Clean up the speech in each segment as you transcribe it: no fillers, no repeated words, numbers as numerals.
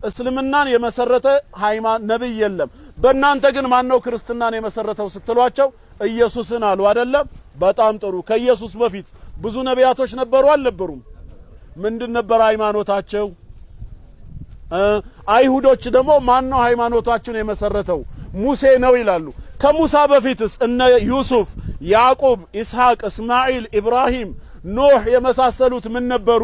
እስልምናን የመሰረተ ነብይ የለም። በእናንተ ግን ማን ነው ክርስትናን የመሰረተው ስትሏቸው ኢየሱስን አሉ አይደለም? በጣም ጥሩ። ከኢየሱስ በፊት ብዙ ነቢያቶች ነበሩ አልነበሩም? ምንድን ነበር ሃይማኖታቸው? አይሁዶች ደግሞ ማን ነው ሃይማኖታችሁን የመሰረተው? ሙሴ ነው ይላሉ። ከሙሳ በፊትስ እነ ዩሱፍ፣ ያዕቁብ፣ ኢስሐቅ፣ እስማዒል፣ ኢብራሂም፣ ኖህ የመሳሰሉት ምን ነበሩ?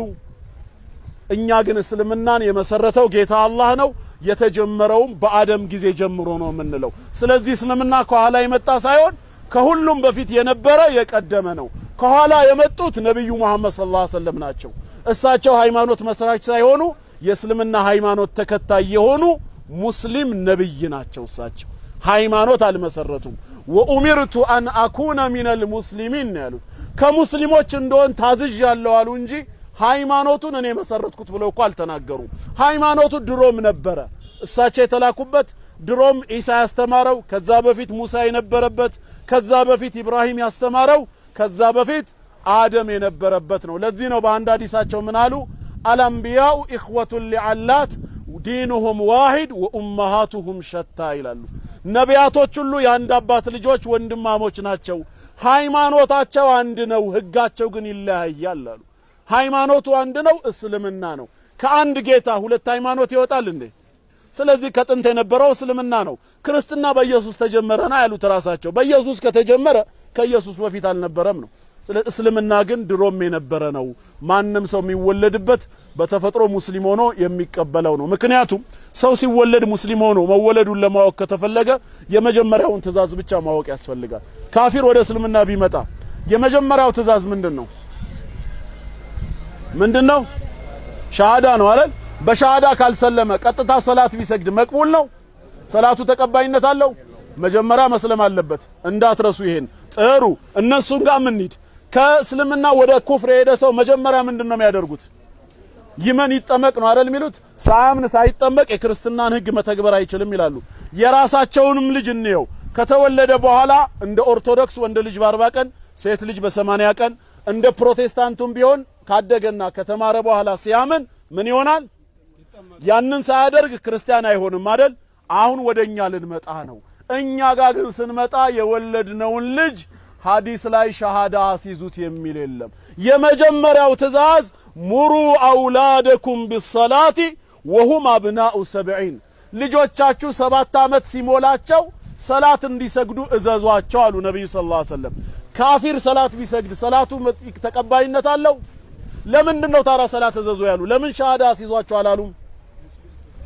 እኛ ግን እስልምናን የመሰረተው ጌታ አላህ ነው። የተጀመረውም በአደም ጊዜ ጀምሮ ነው የምንለው። ስለዚህ እስልምና ከኋላ የመጣ ሳይሆን ከሁሉም በፊት የነበረ የቀደመ ነው። ከኋላ የመጡት ነቢዩ መሐመድ صلى الله عليه وسلم ናቸው። እሳቸው ሃይማኖት መስራች ሳይሆኑ የእስልምና ሃይማኖት ተከታይ የሆኑ ሙስሊም ነብይ ናቸው። እሳቸው ሃይማኖት አልመሰረቱም። وأمرت أن أكون من المسلمين ነው ያሉት። ከሙስሊሞች እንደሆን ታዝዣለሁ አሉ እንጂ ሃይማኖቱን እኔ መሰረትኩት ብለው እኮ አልተናገሩም። ሃይማኖቱ ድሮም ነበረ። እሳቸው የተላኩበት ድሮም ኢሳ ያስተማረው፣ ከዛ በፊት ሙሳ የነበረበት፣ ከዛ በፊት ኢብራሂም ያስተማረው፣ ከዛ በፊት አደም የነበረበት ነው። ለዚህ ነው በአንድ ሐዲሳቸው ምን አሉ? الأنبياء إخوة لعلات دينهم واحد وأمهاتهم شتى ይላሉ። ነቢያቶች ሁሉ የአንድ አባት ልጆች ወንድማሞች ናቸው። ሃይማኖታቸው አንድ ነው፣ ህጋቸው ግን ይለያያል አሉ። ሃይማኖቱ አንድ ነው፣ እስልምና ነው። ከአንድ ጌታ ሁለት ሃይማኖት ይወጣል እንዴ? ስለዚህ ከጥንት የነበረው እስልምና ነው። ክርስትና በኢየሱስ ተጀመረና ያሉት ራሳቸው። በኢየሱስ ከተጀመረ ከኢየሱስ በፊት አልነበረም ነው። እስልምና ግን ድሮም የነበረ ነው። ማንም ሰው የሚወለድበት በተፈጥሮ ሙስሊም ሆኖ የሚቀበለው ነው። ምክንያቱም ሰው ሲወለድ ሙስሊም ሆኖ መወለዱን ለማወቅ ከተፈለገ የመጀመሪያውን ትእዛዝ ብቻ ማወቅ ያስፈልጋል። ካፊር ወደ እስልምና ቢመጣ የመጀመሪያው ትእዛዝ ምንድን ነው? ምንድን ነው? ሻሃዳ ነው አይደል? በሻሃዳ ካልሰለመ ቀጥታ ሰላት ቢሰግድ መቅቡል ነው? ሰላቱ ተቀባይነት አለው? መጀመሪያ መስለም አለበት። እንዳትረሱ ይሄን። ጥሩ። እነሱን ጋር ምንሂድ። ከእስልምና ወደ ኩፍር የሄደ ሰው መጀመሪያ ምንድን ነው የሚያደርጉት? ይመን ይጠመቅ ነው አይደል የሚሉት? ሳያምን ሳይጠመቅ የክርስትናን ሕግ መተግበር አይችልም ይላሉ። የራሳቸውንም ልጅ እንየው። ከተወለደ በኋላ እንደ ኦርቶዶክስ ወንድ ልጅ በ40 ቀን፣ ሴት ልጅ በ80 ቀን፣ እንደ ፕሮቴስታንቱም ቢሆን ካደገና ከተማረ በኋላ ሲያምን ምን ይሆናል? ያንን ሳያደርግ ክርስቲያን አይሆንም አይደል? አሁን ወደኛ ልንመጣ ነው። እኛ ጋር ግን ስንመጣ የወለድነውን ልጅ ሐዲስ ላይ ሸሃዳ አስይዙት የሚል የለም። የመጀመሪያው ትእዛዝ مروا أولادكم بالصلاة وهم أبناء 70፣ ልጆቻችሁ 7 ዓመት ሲሞላቸው ሰላት እንዲሰግዱ እዘዟቸው አሉ ነቢዩ صلى الله عليه وسلم። ካፊር ሰላት ቢሰግድ ሰላቱ ተቀባይነት አለው? ለምንድን ነው ታራ ሰላት እዘዙ ያሉ? ለምን ሸሃዳ አስይዟቸው አላሉም?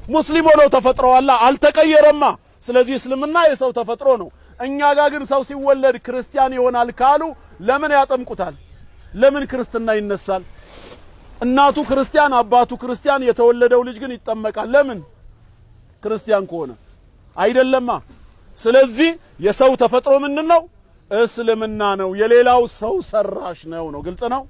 ሙስሊም ሆነው ተፈጥረዋላ፣ አልተቀየረማ። ስለዚህ እስልምና የሰው ተፈጥሮ ነው። እኛ ጋር ግን ሰው ሲወለድ ክርስቲያን ይሆናል ካሉ ለምን ያጠምቁታል? ለምን ክርስትና ይነሳል? እናቱ ክርስቲያን አባቱ ክርስቲያን፣ የተወለደው ልጅ ግን ይጠመቃል። ለምን? ክርስቲያን ከሆነ አይደለማ። ስለዚህ የሰው ተፈጥሮ ምንድን ነው? እስልምና ነው። የሌላው ሰው ሰራሽ ነው ነው። ግልጽ ነው።